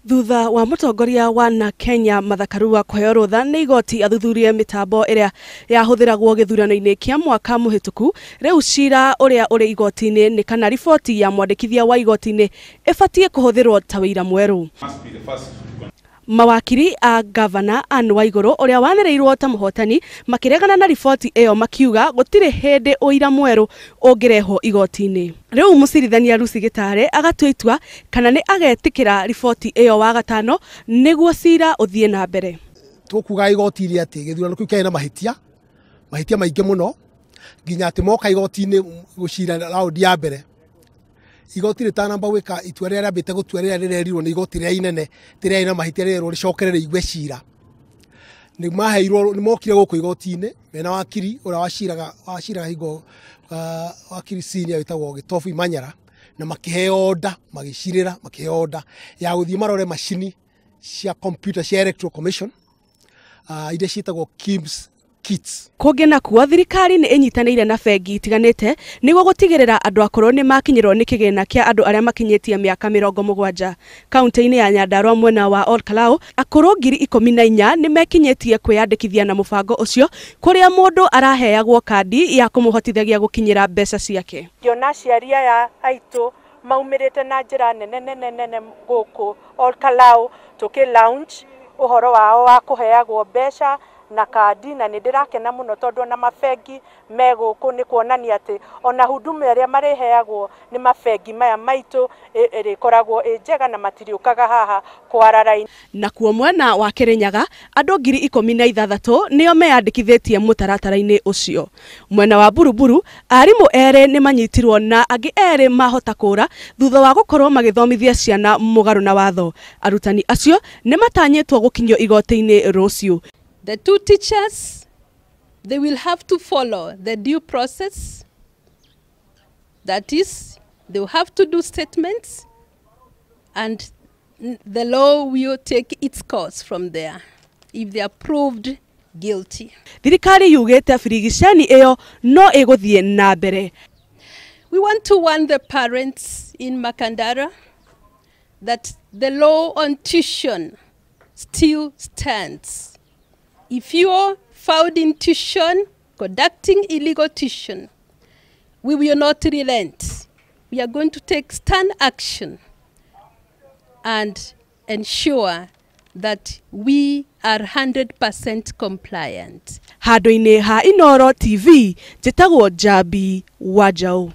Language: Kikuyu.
Thutha wa mũtongoria wa na Kenya Martha Karua kũheo rũtha nĩ igoti athuthurie mĩtambo ĩrĩa yahũthĩragwo gĩthurano-inĩ kĩa mwaka mũhĩtũku, rĩu cira ũrĩa ũrĩ igoti-inĩ nĩ kana riboti ya mwandĩkithia wa igoti-inĩ ĩbatiĩ kũhũthĩrwo ta wĩira mwerũ. Mawakiri a gavana Anne Waiguru ũrĩa wanĩrĩirwo ta mũhotani makĩregana na riboti ĩyo makiuga gũtirĩ hĩndĩ ũira mwerũ ũngĩrehwo igoti-inĩ. Rĩu mũcirithania Lucy Gitare agatua itua kana nĩ agetĩkĩra riboti ĩyo wagatano nĩguo cira ũthiĩ na mbere. Tũkuga igoti-inĩ atĩ gĩthurano kĩu kĩarĩ na mahĩtia, mahĩtia maingĩ mũno nginya atĩ moka igoti-inĩ gũcira raundi ya mbere. Igoti rĩtanamba gwĩka itua rĩrĩa rĩambĩte gũtua rĩrĩa rĩrerirwo nĩ igoti rĩrĩa inene rĩrĩa na mahĩtia rĩrerwo rĩcokerere igue cira. Nĩ maheirwo, nĩ mokire gũkũ igoti-inĩ mena wakiri ũrĩa waciraga hingo wakiri senior wĩtagwo Gĩtobu Imanyara, na makĩheo order, magĩcirĩra, makĩheo order ya gũthiĩ marore macini cia computer cia Electoral Commission, iria ciĩtagwo KIEMS kits. Kũngĩ nakuo thirikari nĩ ĩnyitanĩire na bengi itiganĩte nĩguo gũtigĩrĩra andũ akũrũ nĩ makinyĩrwo nĩ kĩgĩna kĩa andũ arĩa makinyĩtie mĩaka 70. Kaunti-inĩ ya Nyandarua mwena wa Ol Kalou akũrũ 14,000 nĩ mekinyĩtie kwĩyandĩkithia na mũbango ũcio kũrĩa mũndũ araheagwo kandi ya kũmũhotithagia gũkinyĩra mbeca ciake. Ngĩona aciari aya aitũ maumĩrĩte na njĩra nene nene nene gũkũ Ol Kalou tũkĩ launch ũhoro wao wa kũheagwo mbeca na kandi, na nĩ ndĩrakena mũno tondũ ona mabengi me gũkũ nĩ kuonania atĩ ona huduma ĩrĩa marĩheagwo nĩ mabengi maya maitũ ĩrĩkoragwo ĩ njega na matirĩũkaga haha kwara raini. Nakuo mwena wa Kirinyaga andũ 16,000 nĩo meyandĩkithĩtie mũtaratara-inĩ ũcio. Mwena wa Buruburu arimũ erĩ nĩ manyitirwo na angĩ erĩ mahota kũra thutha wa gũkorwo magĩthomithia ciana mũgarũ na watho. Arutani acio nĩ matanyĩtwo gũkinyio igoti-inĩ rũciũ. The two teachers, they will have to follow the due process. That is, they will have to do statements, and the law will take its course from there if they are proved guilty. Thirikari yugĩte birigiceni ĩyo no ĩgũthiĩ na mbere. We want to warn the parents in Makandara that the law on tuition still stands. If you are found in tuition, conducting illegal tuition, we will not relent. We are going to take stern action and ensure that we are 100% compliant. Handũ-inĩ ha Inooro TV, njĩtagwo Njambi wa Njaũ.